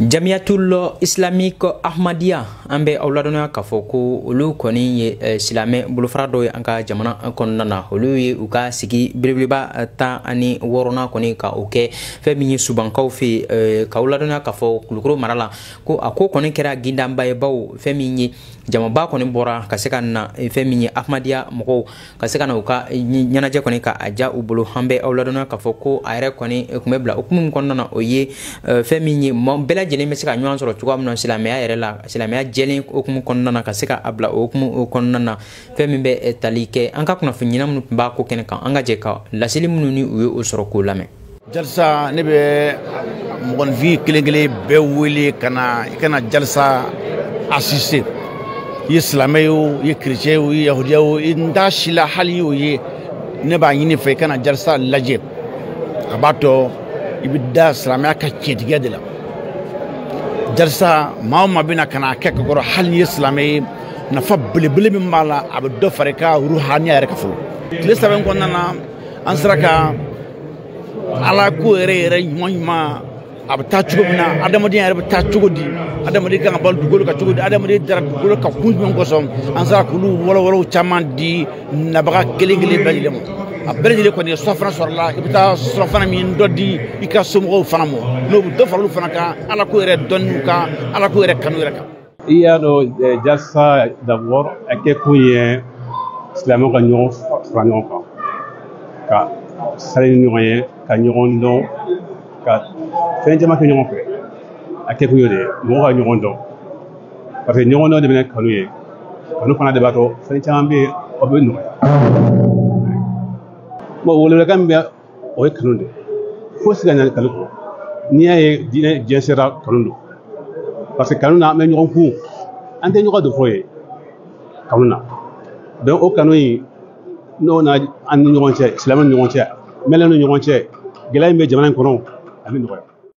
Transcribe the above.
Jamiyatul Islamique Ahmadiyya an bɛ aw ladɔnniya k'a fɔ ko olu kɔni ye silamɛ bolofara dɔw ye an ka jamana kɔnɔna na. Olu ye u ka sigi belebeleba 16nan kɔni ka o kɛ fɛn min ye Subankaw fɛ yen, k'aw ladɔnniya k'a fɔ Kulukoro mara la ko a ko kɔni kɛra gindanba ye, bawo fɛn min ye jamaba kɔni bɔra ka se ka na fɛn min ye Ahmadiyya mɔgɔw ka se ka na u ka ɲɛnajɛ kɔni ka a ja u bolo. An bɛ aw ladɔnniya k'a fɔ ko a yɛrɛ kɔni tun bɛ bila hukumu min kɔnɔna na, o ye fɛn min ye bɛɛ lajɛlen bɛ se ka ɲɔgɔn sɔrɔ cogoya min na silamɛya yɛrɛ la, silamɛya jɛlen hukumu kɔnɔna na, ka se ka a bila o hukumu kɔnɔna na. Fɛn min bɛ tali kɛ an ka kunnafoni ɲɛna minnu tun b'a ko kɛnɛ kan, an ka jɛ ka laseli minnu ni u ye o sɔrɔ k'o lamɛn. Jalisa, ne bɛ mɔgɔninfin kelen kelen bɛɛ wele ka na i kana jalisa assister. I ye silamɛ ye o, i ye chrétien ye o, i ye yahudiya o, i n t'a si la, hali y'o ye, ne b'a ɲini fɛ i kana jalisa lajɛ. A b'a tɔ i bɛ da silamɛya ka tiɲɛtigiya de la. Jalisa, maa o maa bɛna ka na kɛ ka kɔrɔ, hali n'i ye silamɛ ye, nafa belebele min b'a la, a bɛ dɔ fara i ka ruhaniya yɛrɛ kan fɔlɔ. Tile 3 in kɔnɔna na, an sera ka ala ko yɛrɛ yɛrɛ ɲuman ɲuman a bɛ taa cogo min na, adamadenya yɛrɛ bɛ taa cogo di, adamaden kan ka balo dugukolo kan cogo di, adamaden dara dugukolo kan kun jumɛn kosɔn, an sera k'olu wɔlɔwɔlɔw caman di nabaga kelen kelen bɛɛ lajɛlen ma. A bɛɛ lajɛlen kɔni ye surafana sɔrɔla, i bɛ taa surafana min dɔ di i ka somɔgɔw fana ma, n'o bɛ dɔ fara olu fana kan ala ko yɛrɛ dɔnniw kan, ala ko yɛrɛ kanu yɛrɛ kan. I y'a dɔn, jalisa d'abord a kɛ kun ye silamɛw ka ɲɔgɔn fara ɲɔgɔn kan, ka sali ni ɲɔgɔn ye, ka ɲɔgɔn dɔn, ka fɛn caman kɛ ɲɔgɔn fɛ. A kɛ kun y'o de ye, mɔgɔw ka ɲɔgɔn dɔn, parce que ɲɔgɔn dɔn de bɛ na kanu ye, kanu fana de b'a to fɛn caman bɛ yen o bɛ nɔgɔya. Bon, welewelekan min bɛ, o ye kanu de ye, fosi ka ɲa kanu kɔ. N'i y'a ye diinɛ jɛnsɛra, kanu don, parce que kanu na an bɛ ɲɔgɔn kun, an tɛ ɲɔgɔn dɔn ye kanu na. Donc o kanu in n'o na an ni ɲɔgɔn cɛ, silamɛw ni ɲɔgɔn cɛ, mɛlɛnw ni ɲɔgɔn cɛ, gɛlɛya min bɛ jamana in kɔnɔ, a bɛ nɔgɔya.